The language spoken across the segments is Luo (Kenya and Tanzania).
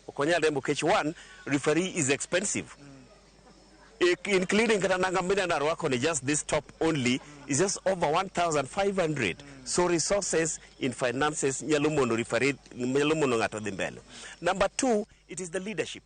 Ok onyal riembo nikech one, referee is expensive. Including kata nanga mineno arwako ni just this top only is just over 1500. So resources in finances nyalo mono referee, nyalo mono ng'ato dhi mbele. Number two, it is the leadership.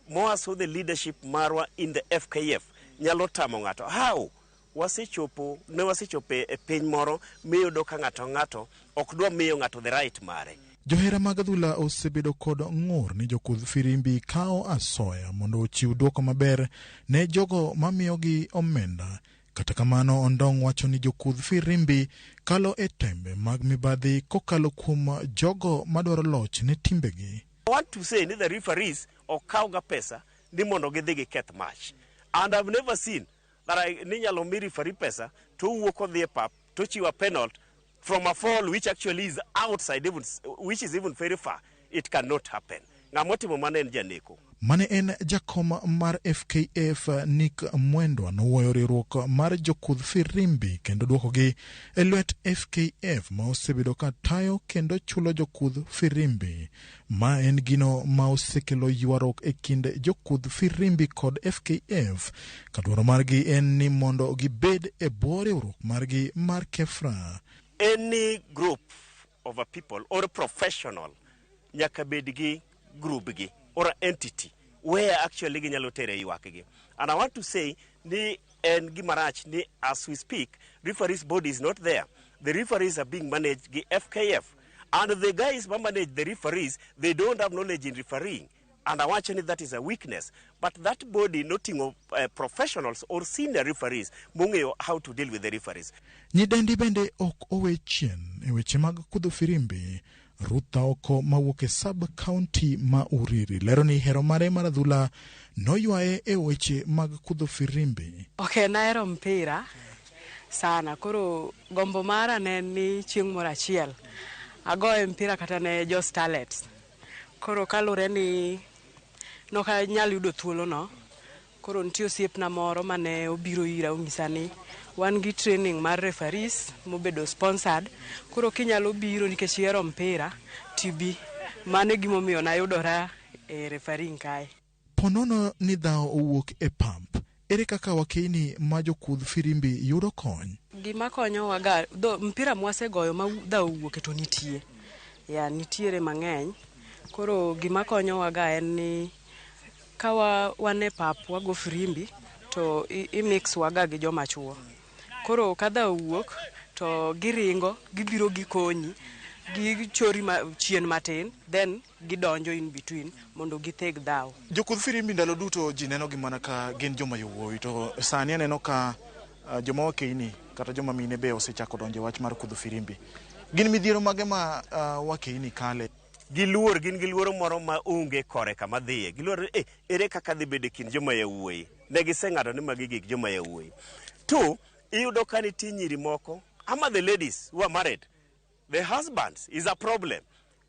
More so the leadership marwa in the FKF nyalo tamo ng'ato. How? Wasechopo, ne wasechopo e piny moro miyudo ka ng'ato ng'ato ok dwa miyo ng'ato the right mare. Johera mag adhula osebedo kod ng'ur ni jokudh firimbi kawo asoya mondo ochiw dwoko maber ne jogo mamiyogi omenda. Kata kamano, Ondong' wacho ni jokudh firimbi kalo e tembe mag mibadhi kokalo kuom jogo madwaro loch ne timbegi. I want to say ni the referees ok kawga pesa ni mondo gidhi giketh match. And I've never seen that I, ni inyalo mi referee pesa to owuok odhi e pap to ochiwo a penalty from a fall which actually is outside even, which is even very far. It cannot happen. Ng'ama otimo mano en janeko. Mane en jakom mar FKF Nick Mwendwa nowuoyo riwruok mar jokudh firimbi kendo dwokogi e lwet FKF ma osebedo ka tayo kendo chulo jokudh firimbi. Ma en gino ma osekelo ywaruok e kind jokudh firimbi kod FKF ka dwaro margi en ni mondo gibed e bwo riwruok margi mar KEFRA. Any group of a people or professional nyaka bed gi group gi or entity where actually ginyalo tere ywak gi. And I want to say ni en gima rach ni as we speak, referees body is not there. The referees are being managed gi FKF. And the guys who manage the referees, they don't have knowledge in refereeing. And awacho ni that is a weakness. But that body noting'o professionals or senior referees mong'eyo how to deal with the referees. Nyidendi bende ok owe chien e weche mag kudho firimbi. Ruth Aoko mawuok e sub county ma Uriri lero ni hero mare mar adhula noywaye e weche mag kudho firimbi. Ok, nahero mpira sana. Koro gombo mara ne en ni chieng' moro achiel agoye mpira kata ne jo Starlets. Koro kalure ni nok anyal yudo thuolo no, koro nitie osiepna moro mane obiro ira onyisa ni wan gi training mar referees mobedo sponsored. Koro kinyalo biro nikech ihero mpira, tibi. Mano e gimomiyo nayudora e refereeing kae. Ponono ni dhawo owuok e pap, ere kaka wakeyni ma jokudh firimbi yudo kony? Gima konyowa ga, dho, mpira mwasegoyo ma dhawo owuoke to nitie. Ya, nitiere mang'eny. Koro gima konyowa ga en ni ka wan e pap wago firimbi to i mix waga gi joma chuo. Koro ka dhawo owuok to giringo gibiro gikonyi, gichori chien matin, then gidonjo in between mondo githeg dhawo. Jokudh firimbi ndalo duto ji neno gi mana ka gin joma yowuowi, to sani aneno ka joma wakeyni kata joma mine be osechako donjo e wach mar kudho firimbi. Gin midhiero mage ma wakeyni kale? Giluor, gin gi luoro moro ma onge kore kama dhiye. Giluor ni, ere kaka dhi bedo e kind joma yawuoyi? Ne giseng'ado ni magi gik joma yawuoyi. Two, iyudo ka nitie nyiri moko, ama the ladies who are married, the husbands is a problem.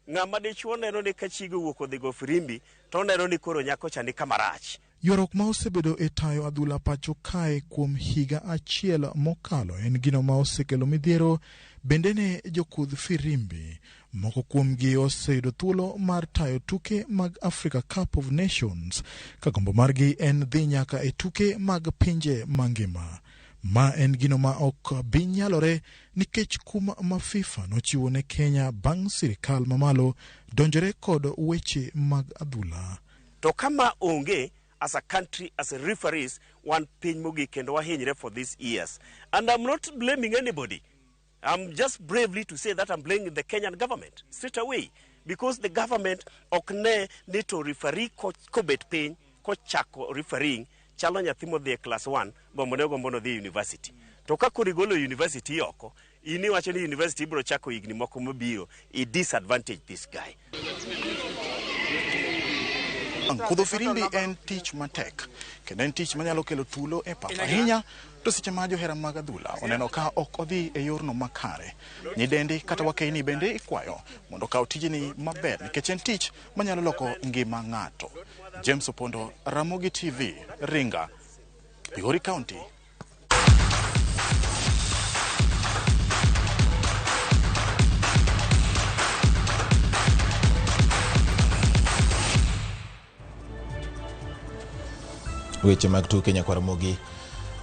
Ng'ama dichuo neno ni ka chiege owuok odhi go firimbi, to oneno ni koro nyako cha ni kama rach. Ywaruok ma osebedo e tayo adhula pacho kae kuom higa achiel mokalo en gino ma osekelo midhiero bende ne jokudh firimbi. Moko kuomgi oseyudo thuolo mar tayo tuke mag Africa Cup of Nations ka gombo margi en dhi nyaka e tuke mag pinje mangima. Ma en gino ma ok bi nyalore nikech kum ma FIFA nochiwo ne Kenya bang' sirikal mamalo donjore kod weche mag adhula. To kama onge, as a country, as a referees, wan piny mogik kendo wahinyre for these years. And I'm not blaming anybody. I'm just bravely to say that I'm blaming the Kenyan government straight away. Because the government ok ne ni to referee kobet piny, kochako refereeing, chalo nyathi modhi e class 1, gombo ne ogombo nodhi e university. To ka koro igolo university oko, in iwacho ni university ibiro chako higni moko mabiro, i disadvantage this guy. Kudho firimbi en tich matek kendo en tich manyalo kelo tulo e pap ahinya, to seche ma johera mag adhula oneno ka ok odhi e yorno makare, nyidendi kata wakeyni bende ikwayo mondo okaw tijni maber nikech en tich manyalo loko ngima ng'ato. James Opondo, Ramogi TV, Ringa, Migori County. Weche mag tuke nyakwar Ramogi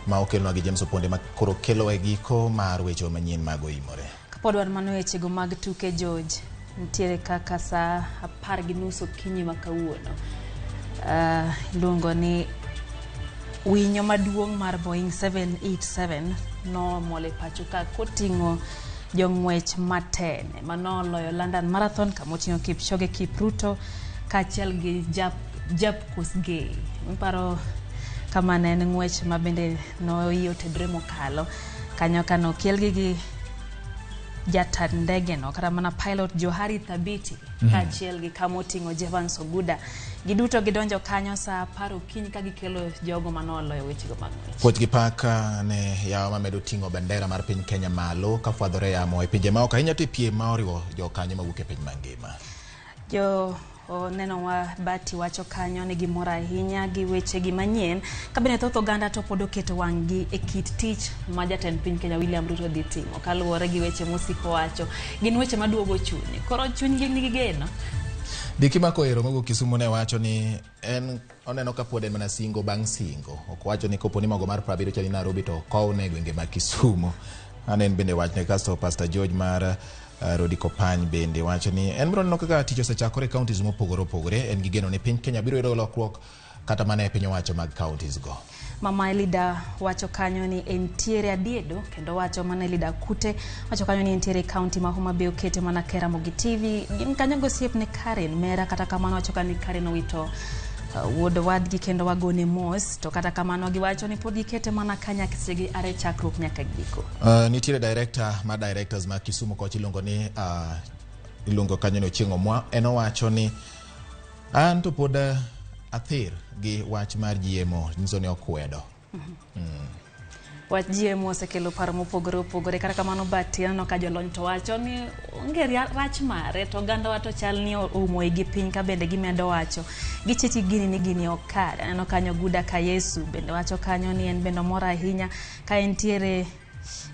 ma okelnwa gi James Oponde ma koro kelo e giko mar weche manyien mag Oimore. Kapod wan mano wechego mag tuke George, nitiere kaka saa 10:30 okinyi ma kawuono. Iluongo ni winyo maduong' mar Boeing 787 nomol e pacho ka koting'o jong'wech matene manoloyo London Marathon kamoting'o Kipchoge Kipruto kaachiel gi Jepkosgei. Iparo kama ne en ng'wech ma bende noiyo tedre mokalo kanyo kanokelgi gi jata ndege no kata mana pilot Johari Thabiti kaachiel gi kamoting'o Jevans Oguda. Giduto gidonjo kanyo saa 10 okinyi ka gikelo jogo manoloyo wechego mag ng'wech. Puoch gi pak ne yawa mamedo ting'o bendera mar piny Kenya malo kafwadhore yamo e pinje maoko ahinya to e piem ma oriwo jokanyo mawuok e piny mangima. Jo nenowa Bati wacho kanyo ni gimor ahinya gi wechegi manyien ka bende thoth oganda to pod oketo wang'gi e kit tich ma jatend piny Kenya William Ruto dhi timo kaluwore gi weche mosiko wacho gin weche maduogo chuny koro chunygi nigi geno. Diki Mako ero mawuok Kisumu ne wacho ni en oneno ka pod en mana singo bang' singo. Ok owacho ni kopo ni mogo mar 70 chali Nairobi to kowne e gwenge ma Kisumu. Mano en bende wachne. Kasto Pastor George mar Rodi Kopany bende wacho ni en biro neno kaka tich osechakore e counties mopogore opogore. En gi geno ni piny Kenya biro yudo lokruok kata mana e piny owacho mag counties go. Mama Elida wacho kanyo ni entiere Adiedo kendo wacho mana Elida Kute wacho kanyo ni entiere county ma Homa Bay okete mana Keramogi TV gin kanyo gosiepne Karen Mera kata kamano wacho kanyo ni Karen owito wuod wadgi kendo wagone mos to kata kamano giwacho ni pod gikete mana kanyakla sechegi are chakruok nyaka giko. Nitiere director ma directors ma Kisumu kocha iluongo ni iluongo kanyo ni Ochieng' Omwa en owacho ni an to pod athir gi wach mar GMO nyiso ni okwedo. Wach GMO osekelo paro mopogore opogore kata kamano Bati aneno ka jolony to wacho ni onge rach mare to ogandawa to chal ni oumo igi piny ka bende gimedo wacho gichich gi gini ni gini ok kare. Aneno kanyo Guda Kayesu bende wacho kanyo ni en bende omor ahinya ka entiere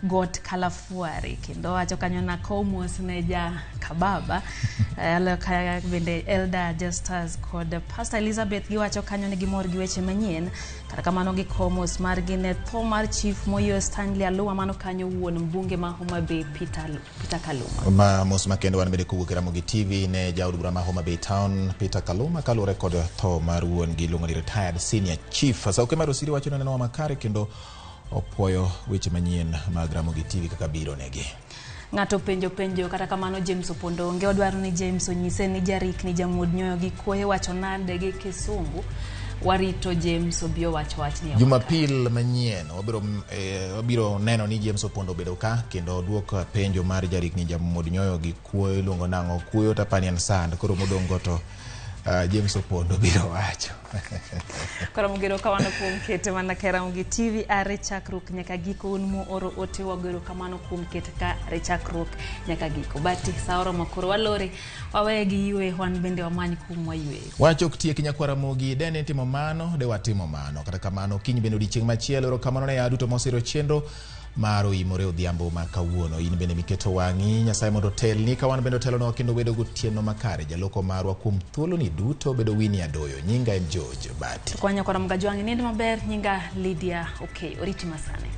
got Kalafuari kendo wacho kanyo nakow mos ne ja Kababa. Ka bende Elder Justus kod Pastor Elizabeth giwacho kanyo ni gimor gi weche manyien kata kamano gikowo mos margi ne tho mar Chief Moyo Stanley Aluma mano kanyo wuon mbunge ma Homa Bay Peter Kaluma. Ma mos makende wan bende kowuok e Ramogi TV ne jaod bura ma Homa Bay Town Peter Kaluma kaluwore kod tho mar wuon gi iluongo ni retired senior chief. Sauke mar Osiri wacho ni onenowa makare kendo opuoyo weche manyien mag Ramogi TV kaka biro negi. Ng'ato penjo penjo kata kamano James Opondo onge odwaro ni James onyise ni jarikni jamuod nyoyo gi kuoye wacho nade gi kisungu warito James obi owach wachni. Jumapil manyien wabiro neno ni James Opondo obedo ka kendo oduok penjo mar jarikni jamuod nyoyo gi kuoyo iluongo nang'o kuoyo tapani en sand koro modong' go to James Opondo biro wacho. Koro mugero kamano kuom kete mana Keramogi TV are chakruok nyaka giko un muoro ote wagero kamano kuom kete ka are chakruok nyaka giko. Bati sa oromo koro walore waweye gi ywe wan bende wamany kum wayweyo. Wach ok tiek nyakwar Ramogi dene timo mano de watimo mano kata kamano kiny bende odiechieng' machielo erokamano ne yawa duto mosiro chenro mar Oimore Odhiambo ma kawuono. In bende miketo wang'i Nyasaye mondo otelni ka wan bende otelonwa kendo bedo gotieno makare. Jaloko marwa kuom thuoloni duto bedo Winnie Adoyo. Nyinga en George Bati. Kwa nyakwar Mgajwang' nind maber nyinga Lydia Okey. Oriti masani.